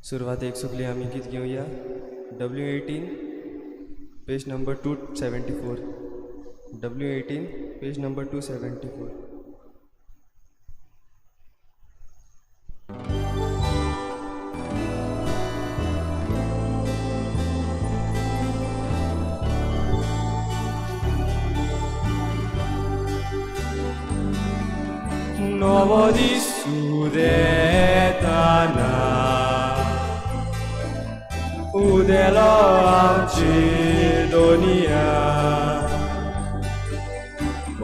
सुरवातेक सगळीं आमी गीत घेवया. W 18 page number 274. W 18 page number 274. नवो दीस उदेताना उदेलो आमची दोनिया,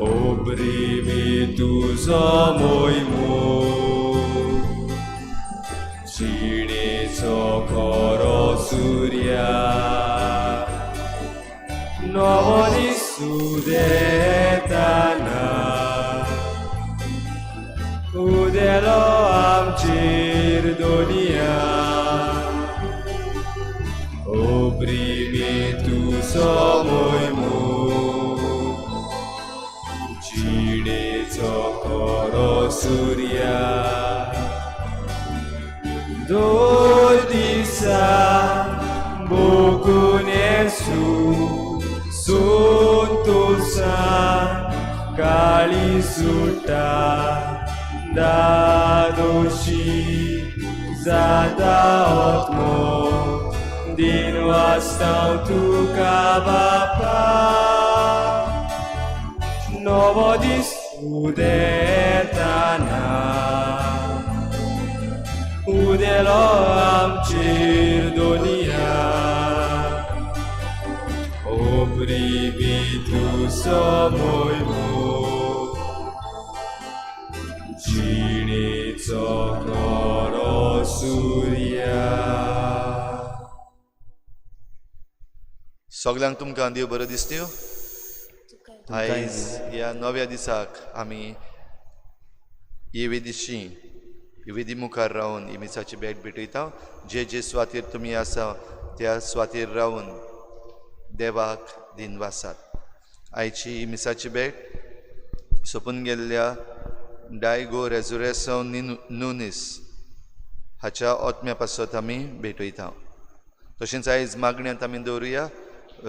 ओब्रिमी तुजो मोयमो जिणेचो खरो सुर्या. नवो दीस उदेताना उदेलो आमचेर दोनिया, ओब्रिमी तुजो मोयमो जिणेचो खरो सुर्या. दोन दिसा बोगून येसू संतोसान काळी सुटा, दादोशी जाता आत्मो दिन वास्ताव तुका बापा. नवो दीस उदेताना उदेलो आमचेर दोनिया, ओब्रिमी तुजो मोयमो जिणेचो खरो सुर्या. सगल्यांक तुमकां देव बरो दिसत्यो. आयज ह्या नव्या दिसाक आमी येवेदिशी वेदी मुखार रावन ही मिसाची भेट भेटयता. जे जे सुवातेर तुमी आसा त्या सुवातेर रावन देवाक दिनवासात. आयची ही मिसाची भेट सोंपून गेल्ल्या डायगो रेजुरेसो नुनीस हाच्या ओत्म्या पासत आमी भेटयता. तशेंच आयज मागण्यांत आमी दवरुया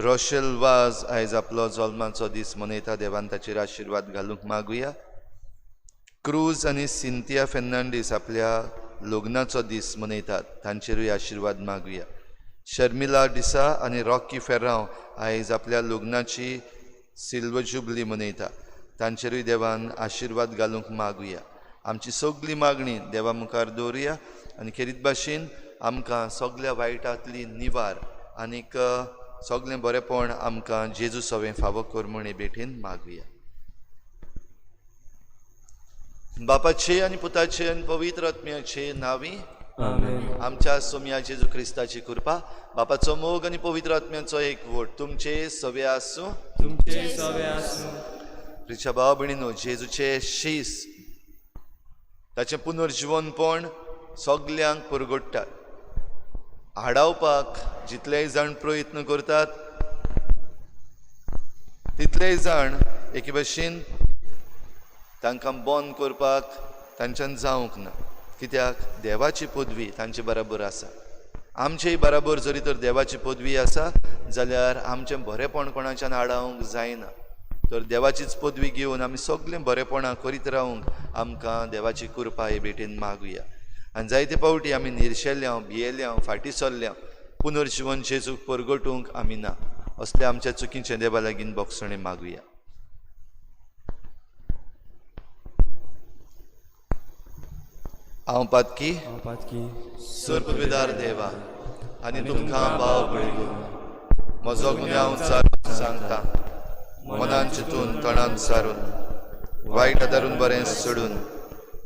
रोशेल वाज आयज आपलो जल्माचो दीस मनयता. देवान ताचेर आशिर्वाद घालूंक मागुया. क्रूज आनी सिंतिया फेर्नांडीस आपल्या लग्नाचो दीस मनयतात, तांचेरूय आशिर्वाद मागुया. शर्मिला डिसा आनी रॉकी फेर्रांव आयज आपल्या लग्नाची सिल्वर जुबली मनयता, तांचेरूय देवान आशिर्वाद घालूंक मागुया. आमची सगली मागणी देवा मुखार दवरुया आनी खेरीत भाशेन आमकां सगल्या वायटांतली निवार आनीक सगलें बरेंपण आमकां जेजू सवें फावो कर म्हूण हे भेटेन मागुया. बापाचे आनी पुताचे आनी पवित्र आत्म्याचे नांवी आमच्या सोम्या जेजू क्रिस्ताची कृपा, बापाचो मोग आनी पवित्र आत्म्याचो एकवट तुमचे सवे आसूं. तुमचे सवे आसूं. प्रिच्या भाव भयणीनो, जेजूचे शीस ताचें पुनर्जिवनपण सगल्यांक परगट्टात. आडावपाक जितलेय जाण प्रयत्न करतात तितलेय जाण एके भशेन तांकां बंद करपाक तांच्यान जावंक ना. कित्याक देवाची पदवी तांचे बराबर आसा. आमचेय बराबर जरी तर देवाची पदवी आसा जाल्यार आमचें बरेंपण कोणाच्यान आडावंक जायना. तर देवाचीच पदवी घेवन आमी सगळें बरेंपणां करीत रावंक आमकां देवाची कृपा हे भेटेन मागुया. आनी जायते फावटी आमी निर्शेल्या, भियेल्या, फाटीं सरल्या, पुनर्जिवन जेजूक परगटूंक आमी ना. असल्या आमच्या चुकीचें देवा लागीं बोगसणें मागुया. हांव पातकी सर्पवेदार देवा आनी तुमकां भाव बळगो म्हजो गुन्यांव सारून सांगता, मनान चिंतून तणान सारून वायट आदारून बरें सोडून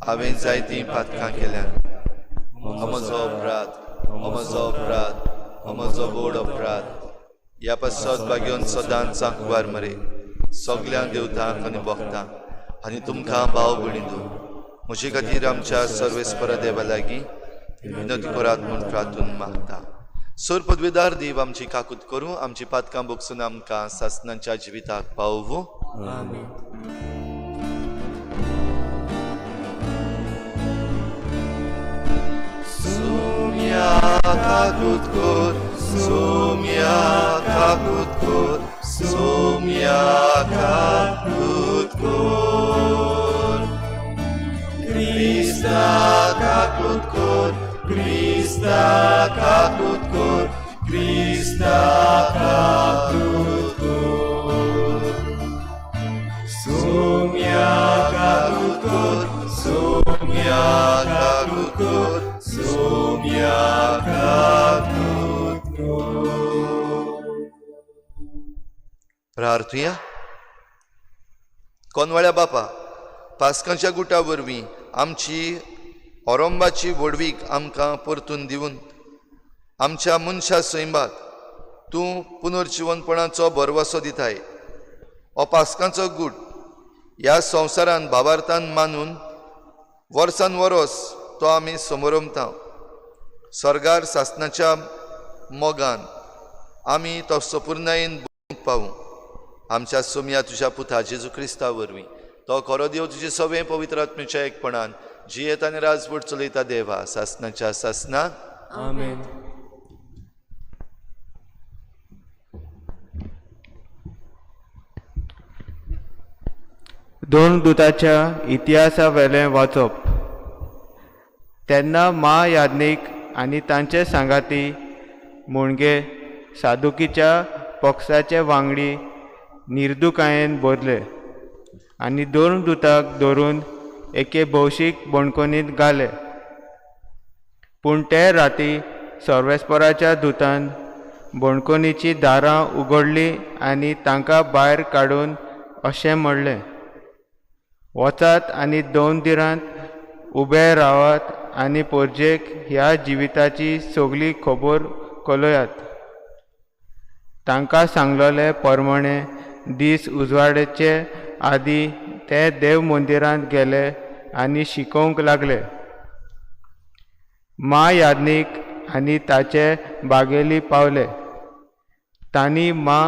हांवें जायतीं पातकां केल्यान. हो म्हजो अपराध, हो म्हजो अपराध, हो म्हजो व्हड अपराध. ह्या पासत बागेवन सदांच आंकवार मरे सगल्या देवतांक आनी भक्तांक आनी तुमकां भाव भयणींनो म्हजे खातीर आमच्या सर्वेस्परा देवा लागीं विनंती करात म्हूण प्रार्थून मागता. सर पदवेदार देव आमची काकूत करूं, आमची पातकां बोगसून आमकां सासनाच्या जिविताक पावोवं. सुम्या काकूत कोर, सोम्या काकूत कोर, सोम्या काकूत कोर. क्रिस्ता काकूत कोर, क्रिस्ता काकूत कोर, क्रिस्ता काकूत कोर. सोम्या काकूत कोर, सोम्या काकूत कोर, सोम्या काकूत कोर. प्रार्थुया. कोनवाळ्या बापा, पास्कांच्या गुटा वरवीं आमची ओरोंबाची व्हडवीक आमकां परतून दिवन आमच्या मनशा सैमाक तूं पुनर्जिवनपणाचो भरवसो दिताय. हो पास्कांचो गूट ह्या संवसारान भावार्थान मानून वर्सान वरोस तो आमी समरमता. सर्गार सासनाच्या मोगान आमी तो सपुर्णायेन पावूं. आमच्या सोमया तुज्या पुता जेजू क्रिस्ता वरवीं तो खरो देव तुजे सगळें पवित्र आत्म्याच्या एकपणान जियेत आनी राजवट चलयता देवा सासनाच्या सासना. आमेन. दोन दुताच्या इतिहासावेलें वाचप. तेन्ना महायाज्ञीक आनी तांचे सांगाती म्हणजे सादुकीच्या पक्षाचे वांगडी निर्दुकायेन भरले आनी दोन दुताक धरून एके भौशीक बणकोनीत घाले. पूण ते राती सर्वेस्पराच्या दुतान बणकोनीची दारां उगडलीं आनी तांकां भायर काडून अशें म्हणलें, वचात आनी दोन दिरांत उबे रावात आनी पोरजेक ह्या जिविताची सगली खबर कलयात. तांकां सांगलोले परमणे दीस उजवाडेचे आदी ते देव मंदिरांत गेले आनी शिकोवंक लागले. महायाज्ञीक आनी ताचे बागेली पावले. तांणी मा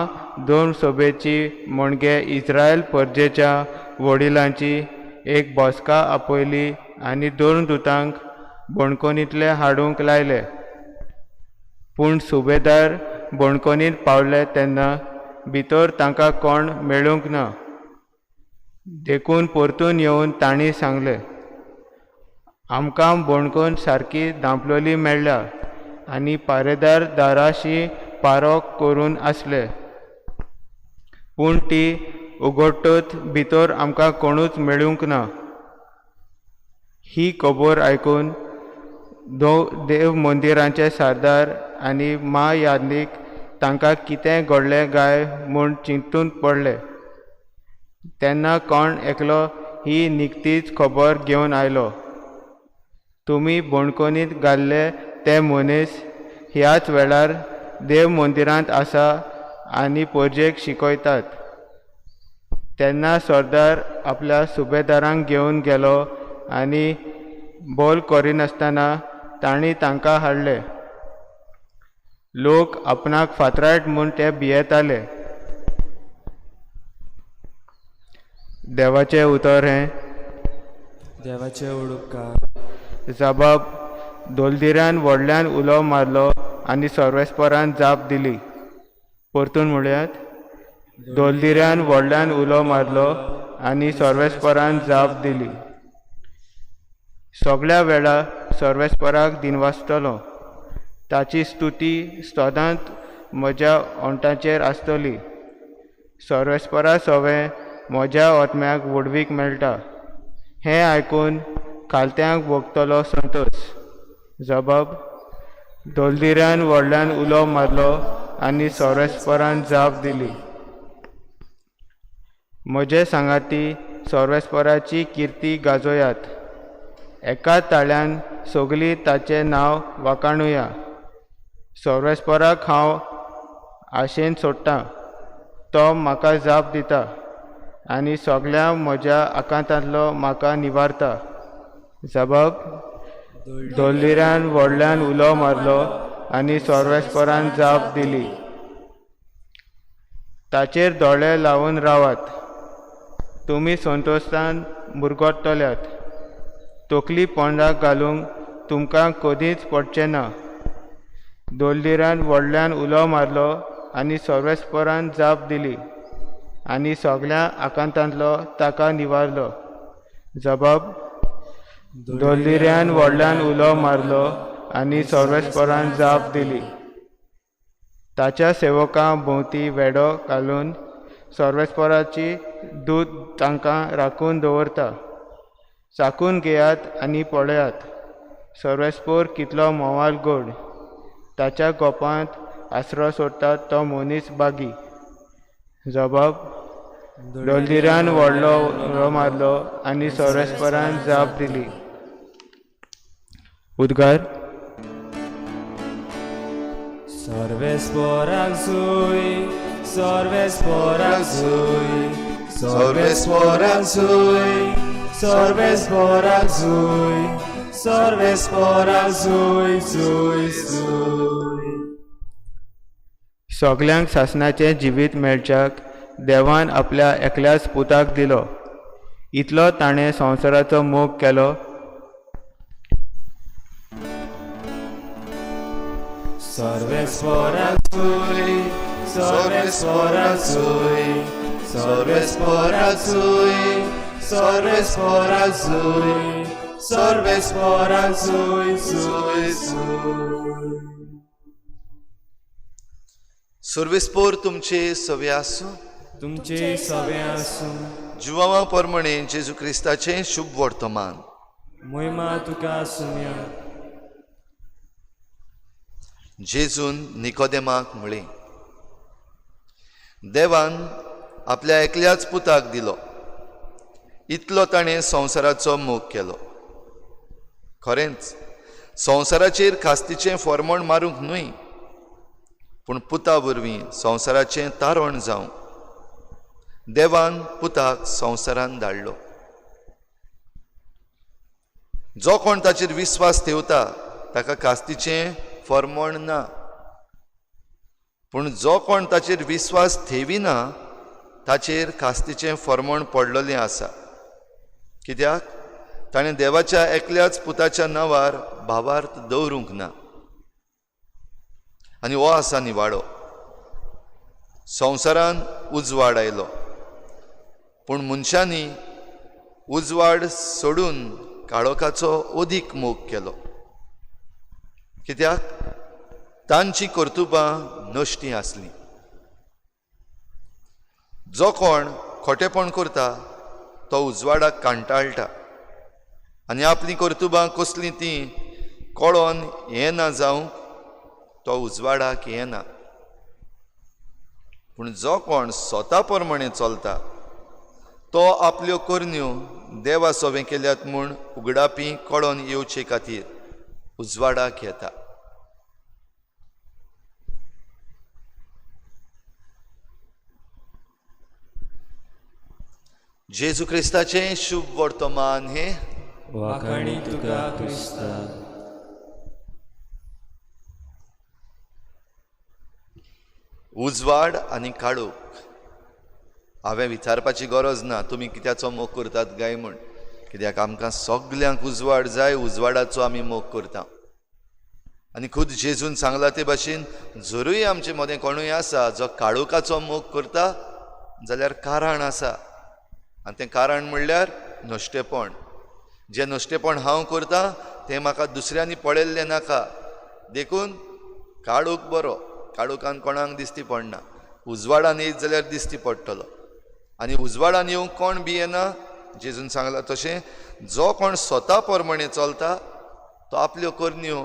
दोन सभेची म्हणजे इस्रायल परजेच्या वडिलांची एक बसका आपयली आनी दोन दुतांक बणकोनींतले हाडूंक लायले. पूण सुबेदार बणकोनींत पावले तेन्ना भितर तांकां कोण मेळूंक ना. देखून परतून येवन तांणी सांगलें, आमकां बणकोन सारकी धांपलोली मेळ्ळ्या आनी पारेदार दाराशी पारो करून आसले, पूण ती उगडटच भितर आमकां कोणूच मेळूंक ना. ही खबर आयकून देव मंदिरांचे सरदार आनी महायाज्ञीक तांकां कितें घडलें काय म्हूण चिंतून पडले. तेन्ना कोण एकलो ही निकतीच खबर घेवन आयलो, तुमी बणकोनींत घाल्ले ते मनीस ह्याच वेळार देव मंदिरांत आसा आनी परजेक शिकयतात. तेन्ना सरदार आपल्या सुबेदारांक घेवन गेलो आनी बोल करिनासतना तांणी तांकां हाडले. लोक आपणाक फातरायत म्हूण ते भियेताले. देवाचें उतर हें. देवाचें उडुपकार. जबाब. दोलदिरान व्हडल्यान उलो मारलो आनी सर्वेस्परान जाप दिली. परतून म्हळ्यार दोलदिरान व्हडल्यान उलो मारलो आनी सर्वेस्परान जाप दिली. सगळ्या वेळा सर्वेस्पराक दिनवासतलो, ताची स्तुती सदांच म्हज्या ओंठाचेर आसतली. सर्वेस्परा सवें म्हज्या आत्म्याक व्हडवीक मेळटा. हें आयकून खालत्यांक भोगतलो संतोश. जबाब. दोलदिरान व्हडल्यान उलो मारलो आनी सर्वेस्परान जाप दिली. म्हजे सांगाती सर्वेस्पराची किर्ती गाजोयात, एका ताळ्यान सगलीं ताचें नांव वाखाणुया. सर्वेस्पराक हांव आशेन सोडटां, तो म्हाका जाप दिता आनी सगल्या म्हज्या आकांतांतलो म्हाका निवारता. जबाब. दोलदिरान व्हडल्यान उलो मारलो आनी सर्वेस्परान जाप दिली. ताचेर दोळे लावन रावात, तुमी संतोशान मुरगटतल्यात. तकली पोंदाक घालूंक तुमकां कदींच पडचें ना. दोलदिरान व्हडल्यान उलो मारलो आनी सर्वेस्परान जाप दिली आनी सगळ्या आकांतांतलो ताका निवारलो. जबाब. दोलदिऱ्यान व्हडल्यान उलो मारलो आनी सर्वेस्परान जाप दिली. ताच्या सेवकां भोंवती वेडो घालून सर्वेस्पराची दूत तांकां राखून दवरता. चाखून घेयात आनी पळयात सर्वेस्पोर कितलो म्होंवाळ गोड. ताच्या गोपांत आसरो सोडटा तो मनीस बागी. जबाब. दोलदिरान व्हडलो उलो मारलो आनी सर्वेस्परान जाप दिली. उद्गार. सर्वेस्पराक जुय, सर्वेस्पराक जुय, सर्वेस्पराक जुय, सर्वेस्पराक जुय, सर्वेस्पराक जुय, जुय, जुय. सगल्यांक सासणाचें जिवीत मेळच्याक देवान आपल्या एकल्याच पुताक दिलो. इतलो ताणें संवसाराचो मोग केलो. सर्वेस्पराक जुय, सर्वेस्पराक जुय, सर्वेस्पराक जुय, सर्वेस्पराक जुय, सर्वेस्पराक जुय, जुय, जुय. सर्वेस्पोर तुमचे सवे आसूं. तुमचे सवे आसूं. जुवावा परमणे जेजू क्रिस्ताचें शुभ वर्तमान. मोहिमा तुका सुम्या. जेजून निकोदेमाक म्हळें, देवान आपल्या एकल्याच पुताक दिलो, इतलो ताणें संवसाराचो मोग केलो. खरेंच संवसाराचेर खास्तीचें फॉर्मण मारूंक न्हय, पूण पुता वरवीं संवसाराचें तारण जावंक देवान पुताक संवसारान धाडलो. जो कोण ताचेर विस्वास ठेवता ताका कास्तीचें फॉर्मण ना, पूण जो कोण ताचेर विस्वास ठेविना ताचेर कास्तीचें फॉर्मण पडलेलें आसा. कित्याक ताणें देवाच्या एकल्याच पुताच्या नांवार भावार्थ दवरूंक ना. आनी हो आसा निवाडो. संवसारान उजवाड आयलो, पूण मनशांनी उजवाड सोडून काळोखाचो अदीक मोग केलो. कित्याक तांची कर्तुबां नश्टी आसली. जो कोण खोटेपण करता तो उजवाडाक कांटाळटा आनी आपलीं कर्तुबां कसलीं तीं कळोन येना जावंक तो उजवाडाक येना. पूण जो कोण स्वता प्रमाणे चलता तो आपल्यो करण्यो देवा सोवें केल्यात म्हूण उगडापी कळोन येवचे खातीर उजवाडाक येता. जेजू क्रिस्ताचें शुभ वर्तमान हें. वाखाणी तुका क्रिस्ता. उजवाड आनी काळोख हांवें विचारपाची गरज ना तुमी कित्याचो मोग करतात काय म्हूण, कित्याक आमकां सगल्यांक उजवाड जाय, उजवाडाचो आमी मोग करता. आनी खुद जेजून सांगला ते भाशेन जरूय आमचे मदें कोणूय आसा जो काळोखाचो मोग करता जाल्यार कारण आसा, आनी तें कारण म्हणल्यार नश्टेपण. जें नश्टेपण हांव करता तें म्हाका दुसऱ्यांनी पळयल्लें नाका, देखून काळोख बरो. काळोखान कोणाक दिसती पडना, उजवाडान येयत जाल्यार दिसती पडटलो. आनी उजवाडान येवंक कोण बी येना. जेजून सांगला तशें जो कोण स्वता प्रमाणे चलता तो आपल्यो करण्यो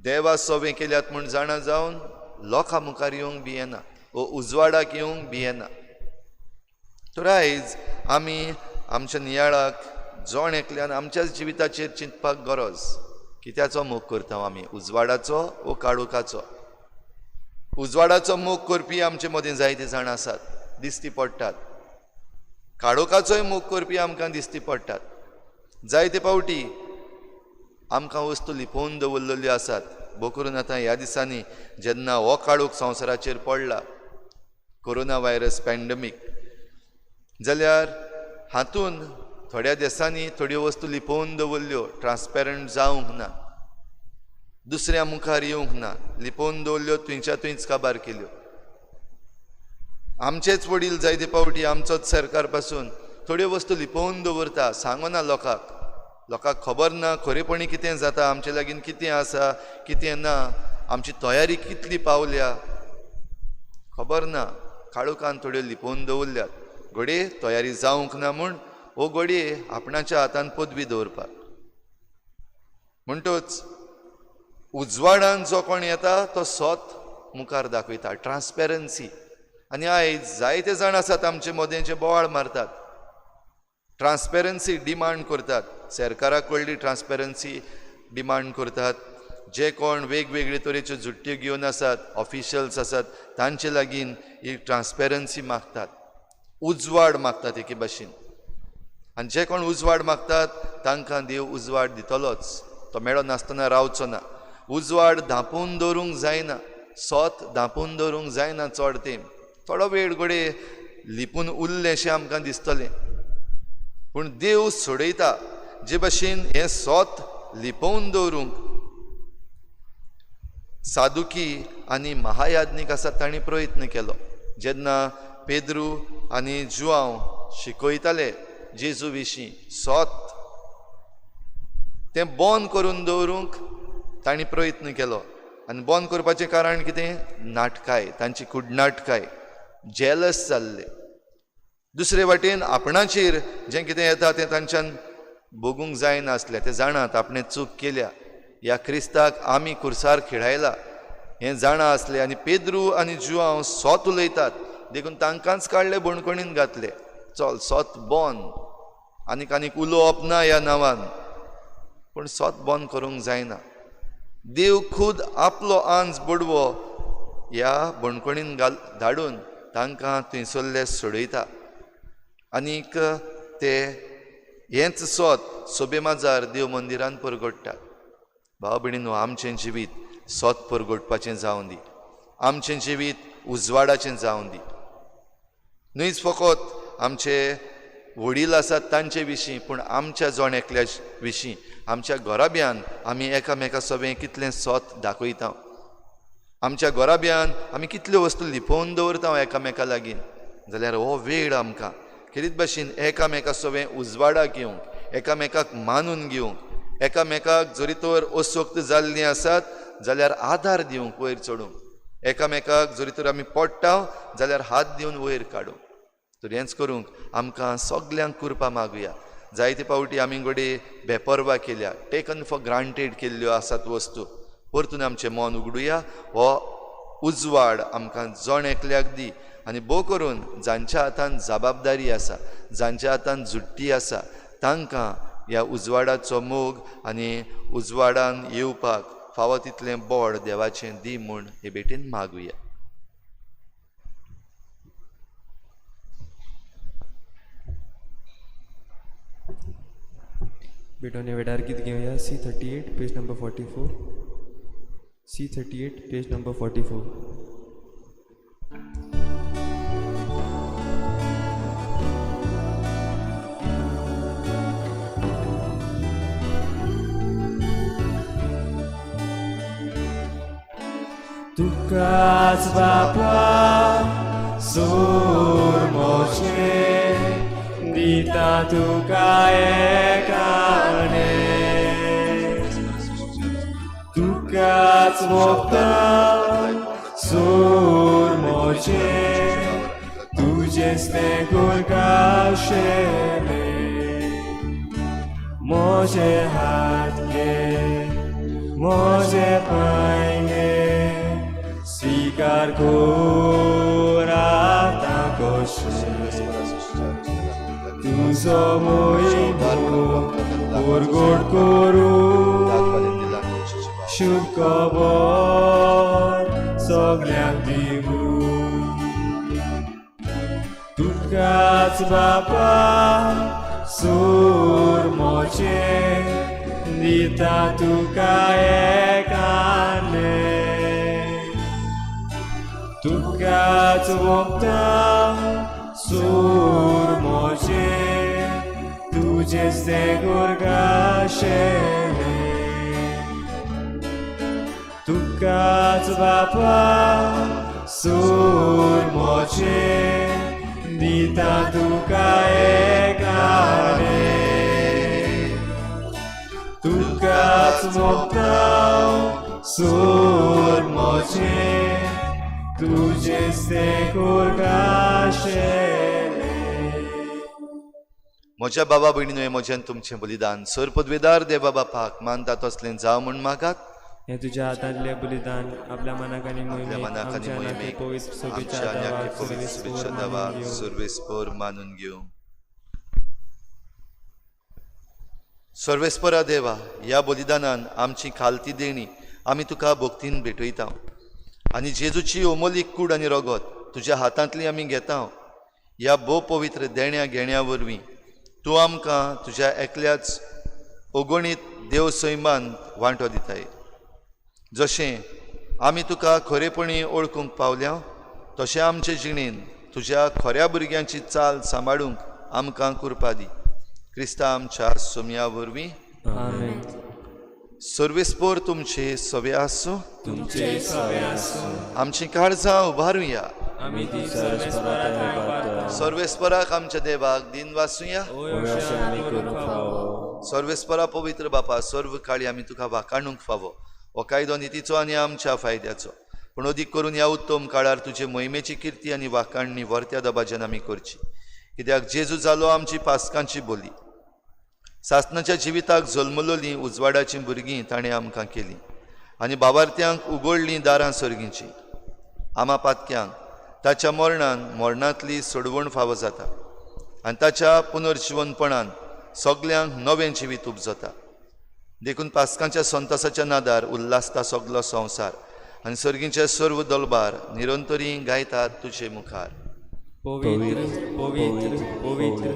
देवा सोवें केल्यात म्हूण जाणा जावन लोकां मुखार येवंक बी येना वो उजवाडाक येवंक बी येना. तर आयज आमी आमच्या नियाळाक जण एकल्यान आमच्याच जिविताचेर चिंतपाक गरज. कित्याचो मोग करता आमी, उजवाडाचो वो काळोखाचो? उजवाडाचो मोग करपी आमचे मदीं जायते जाण आसात, दिसती पडटात. काळोखाचोय मोग करपी आमकां दिसती पडटात. जायते पावटी आमकां वस्तू लिपोवन दवरलेल्यो आसात. भोव करून आतां ह्या दिसांनी जेन्ना हो काळोख संवसाराचेर पडला, कोरोना व्हायरस पॅन्डमीक, जाल्यार हातून थोड्या देशांनी थोड्यो वस्तू लिपोवन दवरल्यो, ट्रान्सपेरंट जावंक ना. दुसऱ्या मुखार येवंक ना, लिपोवन दवरल्यो, थंयच्या थंयच काबार केल्यो. आमचेच वडील जायते फावटी आमचोच सरकार पासून थोड्यो वस्तू लिपोवन दवरता, सांगना लोकांक, लोकांक खबर ना खरेपणी कितें जाता, आमचे लागीं कितें आसा कितें ना, आमची तयारी कितली पावल्या खबर ना. काळोखान थोड्यो लिपोवन दवरल्यात, घडये तयारी जावंक ना म्हूण, वो घडये आपणाच्या हातान पदवी दवरपाक. म्हणटच उजवाडान जो कोण येता तो सोत मुखार दाखयता, ट्रान्सपेरन्सी. आनी आयज जायते जाण आसात आमचे मदें जे बोवाळ मारतात, ट्रान्सपेरन्सी डिमांड करतात, सरकारा कडली ट्रान्सपेरन्सी डिमांड करतात. जे कोण वेगवेगळे तरेच्यो झुट्ट्यो घेवन आसात, ऑफिशियल्स आसात, तांचे लागीं ही ट्रान्सपेरन्सी मागतात, उजवाड मागतात एके भाशेन. आनी जे कोण उजवाड मागतात तांकां देव उजवाड दितलोच, तो मेळो नासतना रावचो ना. उजवाड धांपून दवरूंक जायना, सोत धांपून दवरूंक जायना चड तेंप, थोडो वेळ घडये लिपून उरलें अशें आमकां दिसतलें, पूण देव सोडयता. जे भाशेन हें सोत लिपोवन दवरूंक सादुकी आनी महायाज्ञीक आसा तांणी प्रयत्न केलो. जेन्ना पेद्रू आनी जुआंव शिकयताले जेजू विशीं सोत, तें बंद करून दवरूंक तांणी प्रयत्न केलो. आनी बंद करपाचें कारण कितें? नाटकाय, तांची कुडनाटकाय, जेलस जाल्ले. दुसरे वाटेन आपणाचेर जें कितें येता तें तांच्यान भोगूंक जायनासलें, ते जाणात आपणें चूक केल्या, ह्या क्रिस्ताक आमी कुर्सार खेळायला हें जाणा आसलें. आनी पेद्रू आनी जुआंव सोत उलयतात देखून तांकांच काडले बणकणीन घातले, चल सोत बंद, आनीक आनीक उलोवप ना ह्या नांवान. पूण सोत बंद करूंक जायना. देव खूद आपलो आंज बडवो ह्या बणकणीन घाल धाडून तांकां थंयसरले सोडयता. आनीक ते हेंच सोत सोबे माजार देव मंदिरान परगडटा. भाव भयणीनो, आमचें जिवीत सोत परगटपाचें जावं दी, आमचें जिवीत उजवाडाचें जावं दी. न्हयच फकत आमचे वडील आसात तांचे विशीं, पूण आमच्या जण एकल्या विशीं, आमच्या घराब्यान आमी एकामेका सवें कितलें सोत दाखयता, आमच्या घराब्यान आमी कितल्यो वस्तू लिपोवन दवरता एकामेका लागीं. जाल्यार हो वेळ आमकां खेरीत भाशेन एकामेका सवें उजवाडाक येवंक, एकामेकाक मानून घेवंक, एकामेकाक जरी तर असक्त जाल्लीं आसात जाल्यार आदार दिवंक वयर चडूंक, एकामेकाक जरी तर आमी पडटा जाल्यार हात दिवन वयर काडूंक. तर हेंच करूंक आमकां सगल्यांक कृपा मागुया. जायते फावटी आमी घडये बेपर्वा केल्या, टेकन फॉर ग्रांटेड केल्ल्यो आसात वस्तू. परतून आमचें मन उगडुया, हो उजवाड आमकां जण एकल्याक दी. आनी भोव करून जांच्या हातान जबाबदारी आसा, जांच्या हातान झुट्टी आसा, तांकां ह्या उजवाडाचो मोग आनी उजवाडान येवपाक फावो तितलें बळ देवाचें दी म्हूण हे भेटेन मागुया. भेटोने वेळार गीत घेवया. C38 page number 44, C38 page number 44. तुकाच बापा सूर मोचे दिता तुका एकाने, तुकाच मोगता सूर मोचे तुजेच तें गुरगाशेले, मोजे हात घे मोजे पांय घे, स्वीकार कर आतां कशें तुजो मोहिमो परगट करूं, शुभ खबर सगल्यांक दिवूं. तुकाच बापा सूर मोचे दिता तुका एकाने, तुकाच वोगता सूर मोचे तुजेच तें गुरगाशेले. तुकाच बापा सूर मोचे दिता तुका एकाने तुकाच मोगता सूर मोचे तुजेच तें कुरकाशेलें. म्हज्या बाबा भयणीनो, म्हजें तुमचें बलिदान सर पदवेदार देवा बापाक मानता तसलें जावं म्हूण मागात. हें तुज्या हातांतलें बलिदान आपल्या मनाक आनी मोहिमेक आमच्या नाके पवित्र शुभेच्छा देवाक सर्वेस्पोर मानून घेवं. सर्वेस्परा देवा, ह्या बलिदानान आमची खालती देणी आमी तुका भक्तीन भेटयता आनी जेजूची अमोलीक कूड आनी रगत तुज्या हातांतली आमी घेता. ह्या भोव पवित्र देण्या घेण्या वरवीं तूं आमकां तुज्या एकल्याच अगणीत देव सैमान वांटो दिताय. जशें आमी तुका खरेपणी ओळखूंक पावल्या तशें आमचे जिणेन तुज्या खऱ्या भुरग्यांची चाल सांबाळूंक आमकां कृपा दी. क्रिस्ता आमच्या सोमया वरवीं. आमेन. सर्वेस्पोर तुमचे सवे आसूं. तुमचे सवे आसूं. आमची काळजां उबारुया. आमी ती सर्वेस्पराक उबारता. सर्वेस्पराक आमच्या देवाक दिन वासुया. सर्वेस्परा पवित्र बापा, सर्व काळी आमी तुका वाखाणूंक फावो. हो कायदो नितीचो आनी आमच्या फायद्याचो, पूण अदीक करून ह्या उत्तम काळार तुजे मोहिमेची किर्ती आनी वाखाणणी वर्त्या दबाज्यान आमी करची. कित्याक जेजू जालो आमची पासकांची बोली. सासनाच्या जिविताक जल्मलोलीं उजवाडाचीं भुरगीं ताणें आमकां केलीं आनी बाबार्थ्यांक उगडलीं दारां सर्गींचीं. आमा पातक्यांक ताच्या मरणान मरणांतली सोडवण फावो जाता आनी ताच्या पुनर्जिवनपणान सगल्यांक नवें जिवीत उपजता. देखून पासकांच्या संतोसाच्या नादार उल्हासता सगलो संवसार आनी सर्गींचे सर्व दलबार निरंतरी गायतात तुजे मुखार. पवित्र पवित्र पवित्र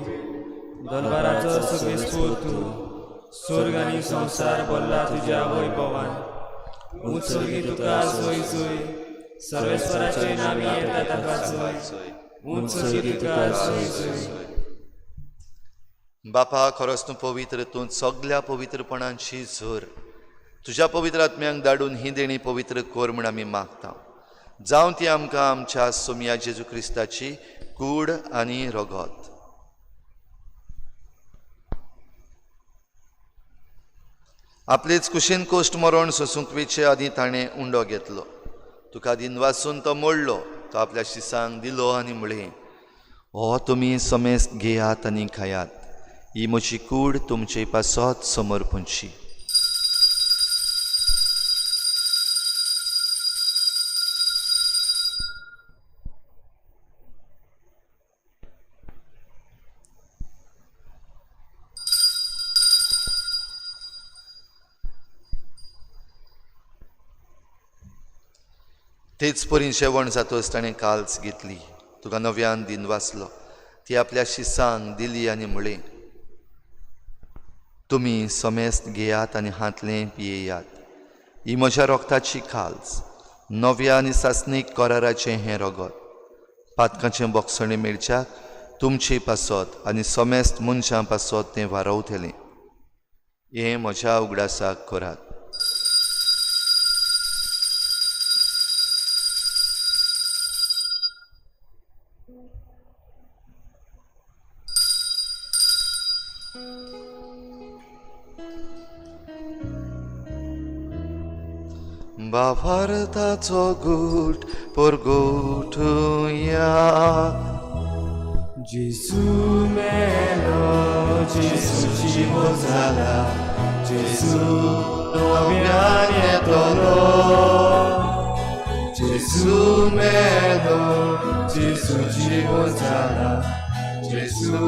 दलबाराचो सर्वेस्पोर तूं, स्वर्ग आनी संवसार भरला तुज्या वैभवान. उंच सर्गी तुका सोय सोय, सर्वेस्पराचे नामी येता ताका सोय. उंच सर्गी तुका सोय सोय. बापा, खरोच तूं पवित्र, तूं सगल्या पवित्रपणांची झर. तुज्या पवित्र आत्म्यांक धाडून ही देणी पवित्र कर म्हूण आमी मागता. जावं ती आमकां आमच्या सोमया जेजू क्रिस्ताची कूड आनी रगत. आपलेच कुशीन कोश्ट मरण सोसूंक वेचे आदीं ताणें उंडो घेतलो. तुका दिनवासून तो मोडलो, तो आपल्या शिसांक दिलो आनी म्हळें, हो तुमी समेस्त घेयात आनी खायात, ही म्हजी कूड तुमचे पासत समर्पणची. तेच परीन जेवण जातच ताणें काल्स घेतली, तुका नव्यान दिन वाचलो, ती आपल्या शिसांक दिली आनी म्हळें, तुमी समेस्त घेयात आनी हांतलें पियेयात, ही म्हज्या रोगताची खाल्स, नव्या आनी सासणीक कराराचें हें रगत. पातकांचें बोगसणें मेळच्याक तुमचे पासत आनी समेस्त मनशां पासत तें वारवतलें. हें म्हज्या उगडासाक करात. बाभारताचो गूट परगोटुया. जेजू मेलो, जेजू जिवो जाला, जेजू नव्यान येतलो. जेजू मेलो, जेजू जिवो जाला, जेजू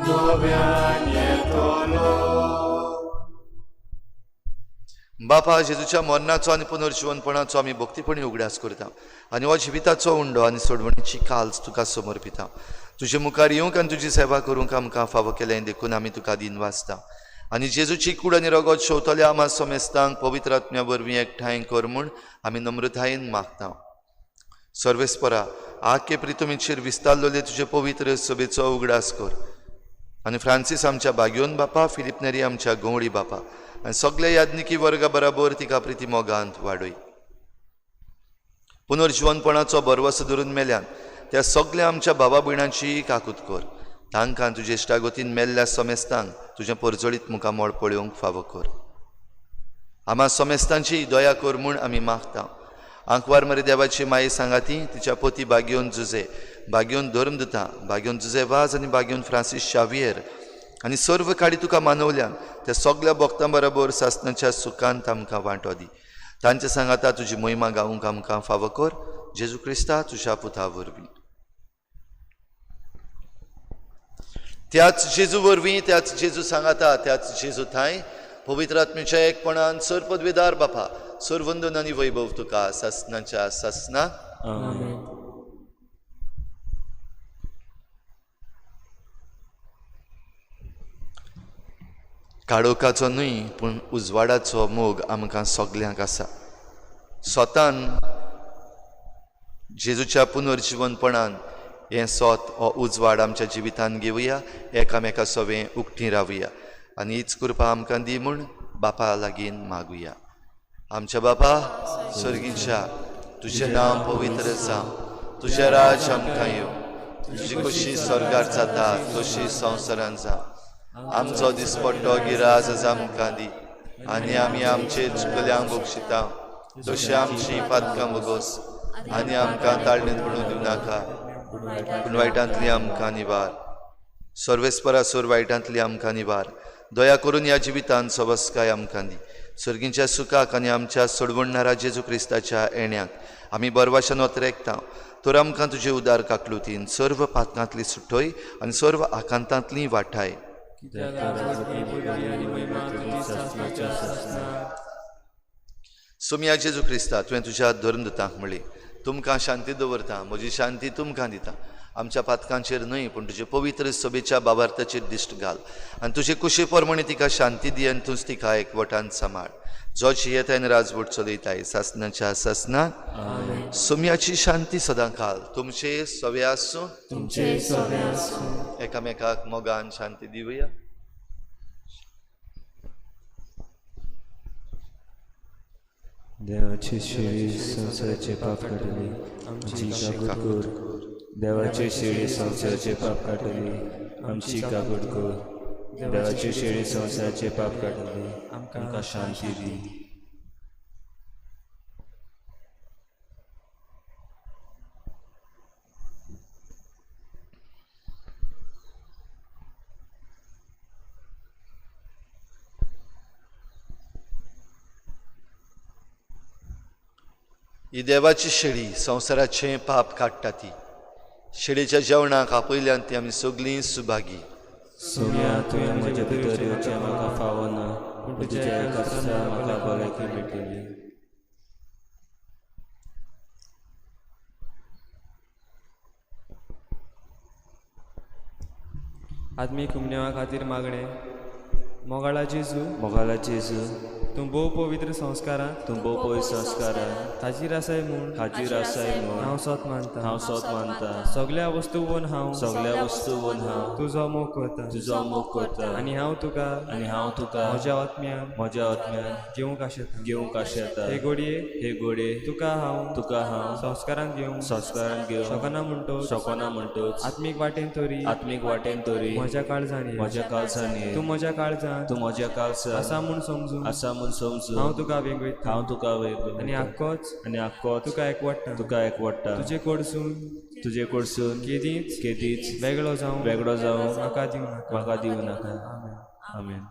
नव्यान येतलो. बापा, जेजूच्या मरणाचो आनी पुनर्जिवनपणाचो आमी भक्तीपणी उगडास करता आनी हो जिविताचो उंडो आनी सोडवणीची काल्स तुका समर्पिता. तुजे मुखार येवंक आनी तुजी सेवा करूंक आमकां फावो केलें देखून आमी तुका दिन वाचता. आनी जेजूची कूड आनी रगत शेवतल्या आमा समेस्तांक पवित्र आत्म्या वरवीं एकठांय कर म्हूण आमी नम्रतायेन मागता. सर्वेस्परा, आखे प्रितुमीचेर विस्तारलेले तुजे पवित्र सभेचो उगडास कर आनी फ्रांसीस आमच्या बाग्योन बापा, फिलीप नेरी आमच्या गंवडी बापा आनी सगल्या याज्ञिकी वर्गा बराबर तिका प्रिती मोगांत वाडय. पुनर्जिवनपणाचो भरवसो धरून मेल्यान त्या सगल्या आमच्या भावा भयणांची काकूत कर. तांकां तुजे इश्टागतीन मेल्ल्या समेस्तांक तुजें परजळीत मुखामळ पळोवंक फावो कर. आमा समेस्तांची दया कर म्हूण आमी मागता. आंकवार मरे देवाची माये सांगाती तिच्या पोती बागयोन जुजे, बागयोन धर्मदुता, बागयोन जुजे वाज आनी बागयोन फ्रांसीस शावियर आनी सर्व काडी तुका मानवल्यान त्या सगल्या भक्तां बरोबर सासणाच्या सुखांत आमकां वांटो दी. तांचे सांगाता तुजी मोहिमा गावूंक आमकां फावो कर. जेजू क्रिस्ता तुज्या पुता वरवीं. त्याच जेजू वरवीं, त्याच जेजू सांगाता, त्याच जेजू थांय पवित्र आत्म्याच्या एकपणान सर पदवेदार बापा सर्वंदन आनी वैभव तुका सासणाच्या सासना. आमेन. काळोखाचो न्हय पूण उजवाडाचो मोग आमकां सगल्यांक आसा. स्वतान जेजूच्या पुनर्जिवनपणान हें सोत हो उजवाड आमच्या जिवितान घेवया, एकामेका सवें उक्ती रावया आनी हीच कृपा आमकां दी म्हूण बापा लागीं मागुया. आमच्या बापा सर्गीच्या, तुजें नांव पवित्र जावं, तुजें राज आमकां येवं, तुजी खोशी स्वर्गार जाता तशी संवसारान जावं. आमचो दिसपट्टो गिराज आज आमकां दी आनी आमी आमचे चुकल्यांक बक्षिता तशी आमची पातकां भोगोस आनी आमकां ताळणेंत पडूंक दिवं नाका, पूण वायटांतली आमकां निवार. सर्वेस्परासोर वायटांतली आमकां निवार. दया करून ह्या जिवितान सवस्काय आमकां दी. सर्गींच्या सुखाक आनी आमच्या सोडवणणारा जेजू क्रिस्ताच्या येण्याक आमी बरवाशान ओतरेकता. तर आमकां तुजे उदार काकलुतीन सर्व पातकांतली सुटय आनी सर्व आकांतांतली वाठाय. सोमया जेजू क्रिस्ता, तुवें तुज्या धर्मदुतांक म्हणली, तुमकां शांती दवरता, म्हजी शांती तुमकां दिता. आमच्या पातकांचेर न्हय पूण तुजे पवित्र सभेच्या बाबार्थाचेर दिश्ट घाल आनी तुजे कुशी प्रमाणे तिका शांती दी आनी तूंच तिका एकवटान सांबाळ. जो जियेताय आनी राजवट चलयताय सासणाच्या सासना. सोमयाची शांती सदां काल तुमचे सवे आसूं. तुमचे सवे आसूं. एकामेकाक मोगान शांती दिवया. देवाची शेळी संवसाराचे पाप काडटली, आमची काकूट कर. देवाची शेळी संवसाराचे पाप काडटली, आमची काकूट कर. देवाची शेळी संवसाराचे पाप काडटली, आमकां शांती दी. ही देवाची शेळी संवसाराचें पाप काडटा ती. शेळीच्या जेवणाक आपयल्यान ती आमी सगळीं सुभागी. सोम्या, तुवें म्हज्या भितर येवचें म्हाका फावो ना, पूण तुज्या एका दिसा म्हाका भलायकी मेळटली. आत्मीक उमनेवा खातीर मागणें. मोगाळा जेजू, मोगाळा जेजू, तूं भोव पवित्र संस्कारांत, तूं भोव पवित्र संस्कारांत हाजीर आसाय म्हूण, हाजीर आसाय म्हूण हांव सोत मानता, हांव सोत मानता. सगल्या वस्तूवन हांव, सगल्या वस्तूवन हांव तुजो मोग करता, तुजो मोग करता. आनी हांव तुका, आनी हांव तुका म्हज्या आत्म्यान, म्हज्या आत्म्यान घेवंक आशेता, घेवंक आशेता. हे घोडये, हे घोडये, तुका हांव, तुका हांव संस्कारांत घेवंक, संस्कारांत घेवंक शकना म्हणटोच, शकना म्हणटोच, आत्मीक वाटेन तरी, आत्मीक वाटेन तरी म्हज्या काळजान ये, म्हज्या काळजान ये. तूं म्हज्या काळजान, तूं म्हज्या काळजान आसा म्हूण समजून, आसा म्हूण समजून हांव तुका वेंगयता, हांव तुका वेंगयता. आनी आक्कोच, आनी आक्कोच तुका एकवट्टा, तुका एकवट्टा. तुजे कडसून, तुजे कडसून केदीच, केदीच वेगळो जावं, वेगळो जावं म्हाका दिवं नाका, म्हाका दिवं नाका. आमेन. आमेन.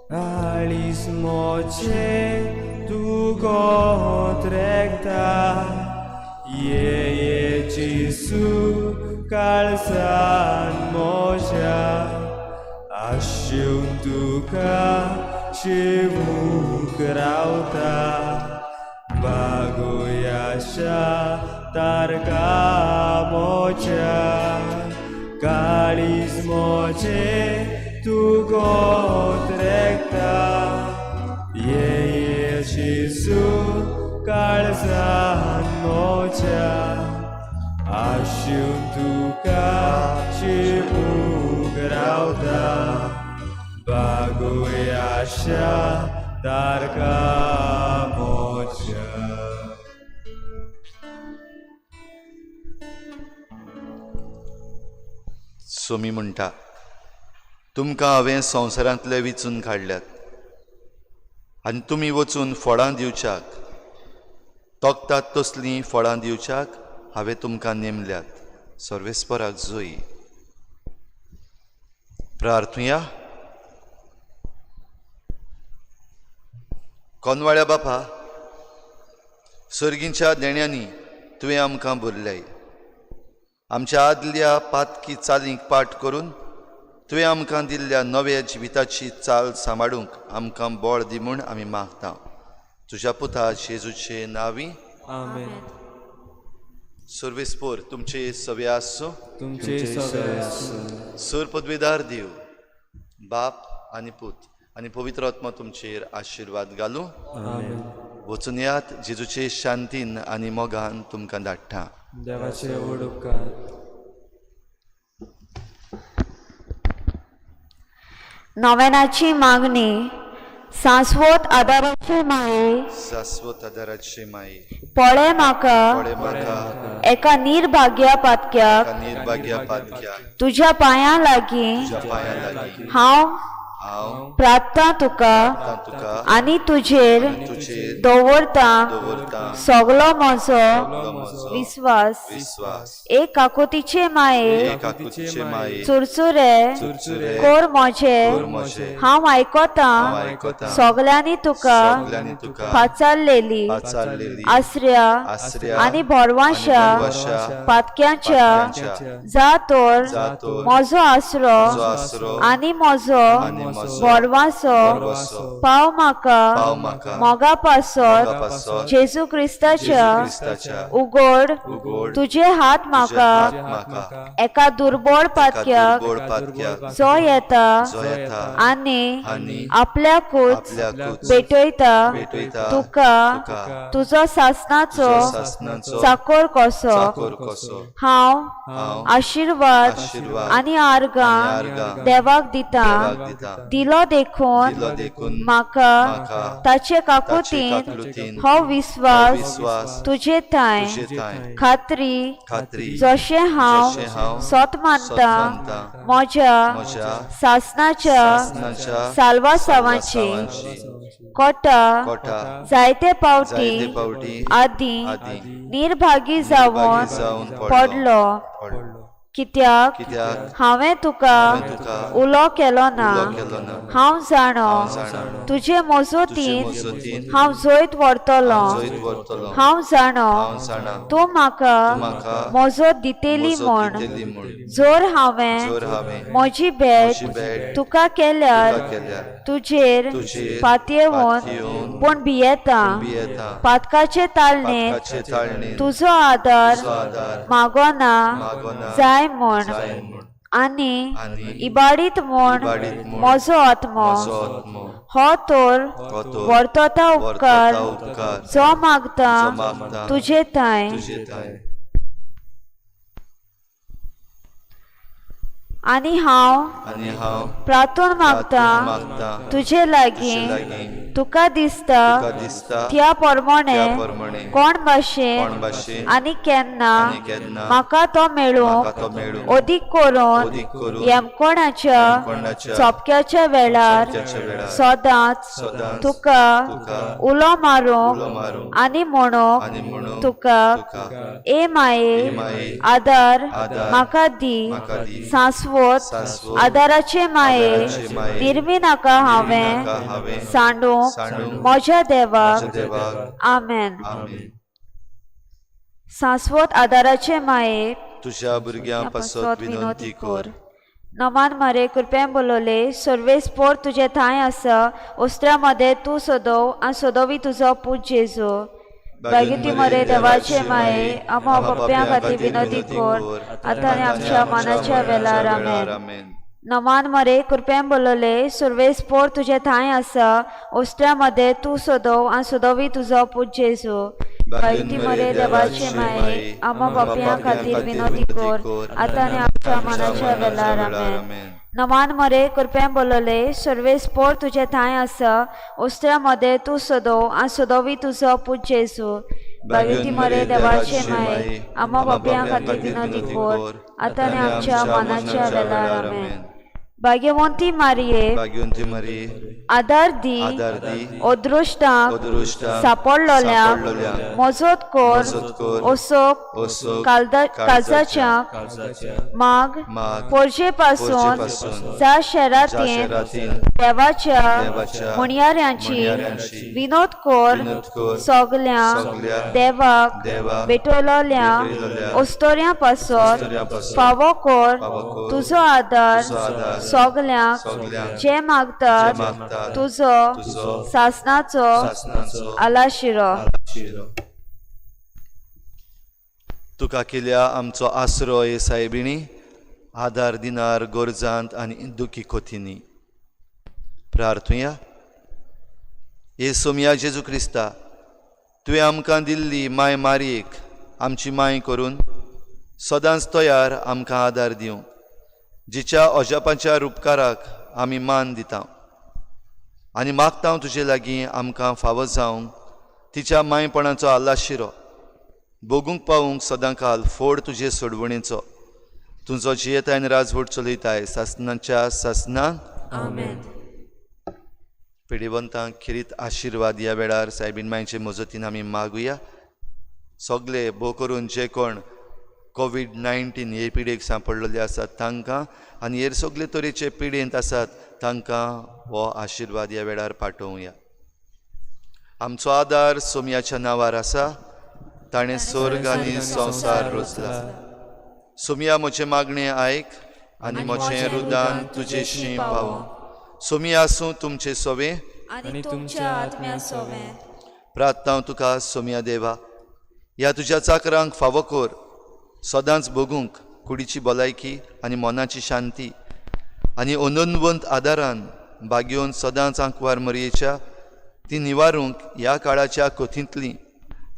Alis moce tu contrecta, ye Jesu calzan moja, asciun tuca și mucrauta, बागुयाशा तारका मोच्या काळीज मोचे तूं गोत्रेकता ये ये जेजू काळजान मोच्या आशून तुका शिवूंक रावता बागुयाशा तारका मोच्या. सोमी म्हणटा, तुमकां हांवें संवसारांतले विचून काडल्यात आनी तुमी वचून फळां दिवच्याक तोखतात तसलीं फळां दिवच्याक हांवें तुमकां नेमल्यात. सर्वेस्पराक जोई. प्रार्थुया. कोनवाळ्या बापा, सर्गींच्या देण्यांनी तुवें आमकां भरल्याय. आमच्या आदल्या पातकी चालींक पाठ करून तुवें आमकां दिल्ल्या नव्या जिविताची चाल सांबाळूंक आमकां बळ दी म्हूण आमी मागता. तुज्या पुता जेजूचे नांवी आमेन. सर्वेस्पोर तुमचे सवे आसूं. तुमचे सगळे आसूं. सर पदवेदार देव बाप आनी पूत आनी पवित्र आत्मा तुमचेर आशिर्वाद घालूं. आमेन. वचून यात जेजूचे शांतीन आनी मोगान तुमकां धाडटा. देवाचे व्हड उपकार. नोवेनाची मागणी. शाश्वत आदाराचे माये, शाश्वत आदाराचे माये, पळय म्हाका पळय म्हाका एका निर्भाग्या पातक्याक, एका निर्भाग्या पातक्याक, तुज्या पांयां लागीं तुज्या पांयां लागीं हांव हांव प्रार्थना तुका आतां तुका आनी तुजेर तुजेर दवरतां दवरतां सगलो म्हजो सगलो म्हजो विस्वास. विस्वास. एक काकुतीचे माये, एक आकुतीचे माये, चुरचुरे चुरचुरे कोर म्हजे, कोर म्हजे, हांव आयकतां हांव आयकतां सगल्यांनी तुका सगल्यांनी तुका पाचारलेली पाचारलेली आसऱ्या आसऱ्या आनी भरवांशा आनी भरवांशा पातक्यांच्या पातक्यांच्या जा तर जा तर म्हजो आसरो म्हजो आसरो आनी म्हजो आनी म्हजो भरवांसो भरवांसो पाव म्हाका पाव म्हाका मोगा पासत मोगा पासत जेजू क्रिस्ताच्या जेजू क्रिस्ताच्या उगड उगड तुजे हात तुजे म्हाका हात म्हाका एका दुर्बळ एका पातक्याक दुर्बळ पातक्याक जो येता जो येता आनी आनी आपल्याकूच आपल्याकूच भेटयता भेटयता तुका तुका तुजो सासनाचो तुजो सासनाचो चाकोर कसो चाकोर कसो हांव हांव आशिर्वाद आशिर्वाद आनी आर्गां आनी आर्गां देवाक दिता. देवाक दिता. दिलो देखून दिलो देखून म्हाका म्हाका ताचे ताचे काकुतीन काकलुतीन हो विस्वास विस्वास तुजे थांय तुजे थांय खात्री खात्री जशें हांव जशें हांव सत मानता मानता म्हज्या म्हज्या सासनाच्या सासनाच्या साल्वासावाची साल्वासावांची कोटा कोटा जायते फावटी जायते फावटी आदी आदी निर्भागी जावन जावन पडलो. पडलो. कित्याक कित्याक हांवें तुका हांवें तुका उलो केलो ना. उलो केलो ना. हांव जाणो हांव जाणा तुजे मजतीन तुजे मजतीन हांव जैत व्हरतलो. जैत व्हरतलो. हांव जाणो हांव जाणा तूं म्हाका तूं म्हाका मजत दितली मजत म्हूण. दितली म्हूण. जर हांवें जर हांवें म्हजी भेट म्हजी भेट तुका केल्यार तुका केल्यार तुजेर तुजेर पातयेवन पातयेवन पूण भियेता भियेता पातकाचे ताळणेंत पातकाचे ताळणेंत तुजो आदार तुजो आदार मागोना मागोना जाय म्हूण जाय म्हूण. आनी आनी इबाडीत म्हूण इबाडीत म्हूण म्हजो आत्मो म्हजो आत्मो हो तर हो तर वर्तता उपकार वर्तता उपकार जो मागता जो मागता तुजे थांय तुजे थांय. आनी हांव आनी हांव प्रार्थून मागता मागता तुजे लागीं तुजे लागीं तुका दिसता तुका दिसता त्या प्रमाणे त्या प्रमाणे कोण भाशेन कोण भाशेन आनी केन्ना आनी केन्ना म्हाका तो मेळूंक म्हाका तो मेळूंक अदीक करून अदीक करून येमकोणाच्या येमकोणाच्या सोपक्याच्या वेळार सोपक्याच्या वेळार सदांच सदांच तुका तुका उलो मारूंक उलो मारूंक आनी म्हणूंक आनी म्हणूंक तुका तुका ए माये ए माये आदार आदार म्हाका दी म्हाका दी शाश्वत शाश्वत आदाराचे माये आदाराचे माये निर्मी नाका हांवें नाका हांवें सांडूंक सांडूंक म्हज्या देवाक. म्हज्या देवाक. आमेन. आमेन. शाश्वत आदाराचे माये तुज्या भुरग्यां पासत विनंती कर. नमान मारे कृपयान बोलवले सर्वेस पोर तुजे थांय आसा ओस्त्रा मदें तूं सदोव आनी सदोवी तुजो पूत जेजू. बागेती मरे देवाचे माये, आम्हा पाप्यां खातीर विनोदी कोर, आतां आनी आमच्या मनाच्या वेळार. आमेन. आमेन. नमान मरे, कृपेन बोलवले, सुर्वेस पोर तुजे ठांय आसा. ओस्ट्या मध्ये तूं सोदव आनी सोदवी तुजो पूत जेजू. बागेती मरे देवाचे माये, आम्हा पापयां खातीर विनोदी कोर, आतां आनी आमच्या मनाच्या वेळार. आमेन. नमान मरे, कृपेन बोलवले, सुर्वेस पोर तुजे ठांय आसा. ओस्ट्या मध्ये तूं सोदव आनी सोदवी तुजो पूत जेजू. बागेती मरे देवाचे माये, आम्हा पापयां खातीर विनोदी कोर, आतां आनी आमच्या मनाच्या वेळार. आमेन. भाग्यवंती मारिये, भाग्यवंती मारिये, आदार दी, आदार दी, अदृश्टांक अदृश्टांक सापडलोल्यांक सापडलोल्यांक मजत कर, मजत कर, असोक असोक काळजाच्या माग माग पोरजे पासून पासून जा शहरातीन शहरातीन देवाच्या देवाच्या म्हणयाऱ्यांची म्हणयाऱ्यांची विनोद कर, विनोद कर, सगल्या सगल्या देवाक देवाक भेटवलोल्या भेटवलोल्या अस्तोऱ्यां पासत अस्तोऱ्यां पासत फावो कर, फावो कर, तुजो आदार तुजो आदार सगल्यांक सगल्यांक जे मागतात जे मागतात तुजो तुजो सासनाचो सासनाचो आलाशिरो. तुका केल्या आमचो आसरो हे सायबिणी, आदार दिनार गोरजांत आनी दुखी कोथिनी. प्रार्थुया. हे सोमया जेजू क्रिस्ता, तुवें आमकां दिल्ली माय मारयेक आमची माय करून सदांच तयार आमकां आदार दिवंक, जिच्या अजापाच्या रुपकाराक आमी मान दिता आनी मागता तुजे लागीं आमकां फावो जावंक तिच्या मायपणाचो आलाशिरो भोगूंक पावूंक सदांकाल फोड तुजे सोडवणेचो. तुजो जियेताय आनी राजवट चलयताय सासनाच्या सासनाक. आमेन. पिडिवंतांक खेरीत आशिर्वाद ह्या वेळार सायबीन मांयचे मजतीन आमी मागुया. सगळे भोव करून जे कोण कोवीड-19 हे पिडेक सांपडलेले आसात तांकां आनी हेर सगळे तरेचे पिडेंत आसात तांकां हो आशिर्वाद ह्या वेळार पाठोवया. आमचो आदार सोमयाच्या नांवार आसा, ताणें स्वर्ग आनी संवसार रचला. सोमया म्हजें मागणें आयक आनी म्हजें रुदान तुजेशी पावूं. सोमया आसूं तुमचें सोवें आनी तुमच्या आत्म्या सोवें. प्रार्थना तुका सोमया देवा, ह्या तुज्या चाकरांक फावो कर सदांच भोगूंक कुडीची भलायकी आनी मनाची शांती आनी अनंतवंत आदारान बागेवन सदांच आंकवार मरयेच्या ती निवारूंक ह्या काळाच्या कोथींतली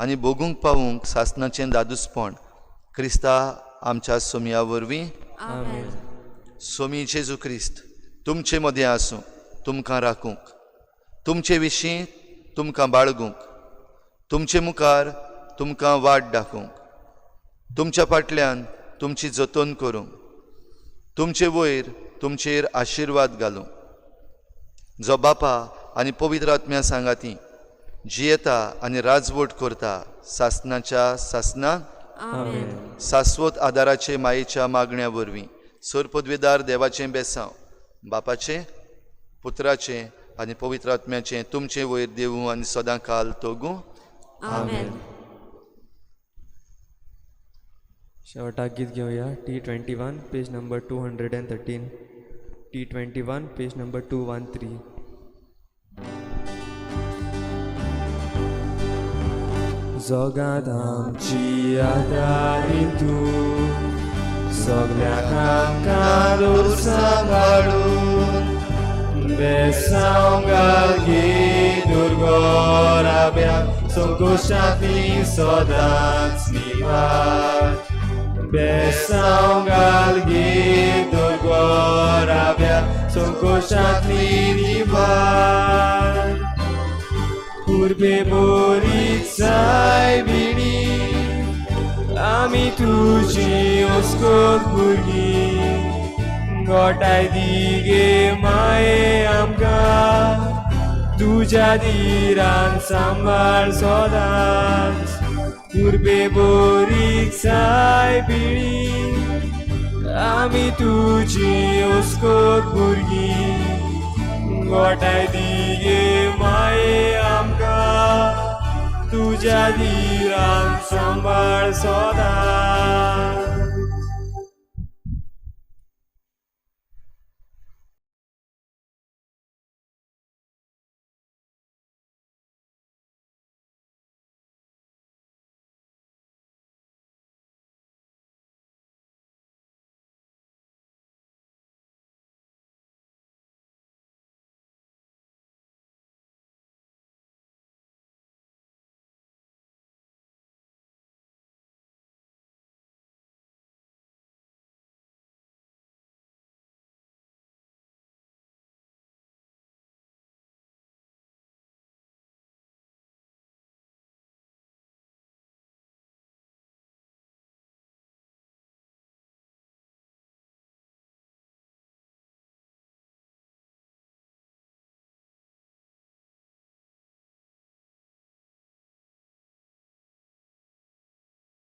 आनी भोगूंक पावूंक सासनाचें दादूसपण क्रिस्ता आमच्या सोमया वरवीं. आमेन. सोमी जेजू क्रिस्त तुमचे मदें आसूं, तुमकां राखूंक, तुमचे विशीं तुमकां बाळगूंक, तुमचे मुखार तुमकां वाट दाखोवंक, तुमच्या फाटल्यान तुमची जतन करूंक, तुमचे वयर तुमचेर आशिर्वाद घालूंक, जो बापा आनी पवित्र आत्म्या सांगाती जियेता आनी राजवट करता सासनाच्या सासनाक. आमेन. सास्वत आदाराचे मायेच्या मागण्या वरवीं सर पदवेदार देवाचें बेसांव बापाचें पुत्राचें आनी पवित्र आत्म्याचें तुमचें वयर देवूं आनी सदां काल तोगूं. आमेन. शेवटाक गीत घेवया. T21 page number 213. T21 page number 213. जगांत आमची आदारी तूं, सगल्यांक आमकां दूर सांबाळून, बेसांव घाल गे दुर्गोराब्या, संकोशांतली सदांच निवार. बेसांव घाल गे दुर्गोराब्या, संकोशांतली निवार. पूर्वे बोरी सायबिणी, आमी तुजी ओस्कोत भुरगीं, गोठाय दी गे माये आमकां, तुज्या दिरान सांबाळ सदांच. पूर्वे बोरी सायबिणी, आमी तुजी ओस्कोत भुरगीं, गोठाय दी गे माये आमकां, तुज्या दिरान सांबाळ सदांच.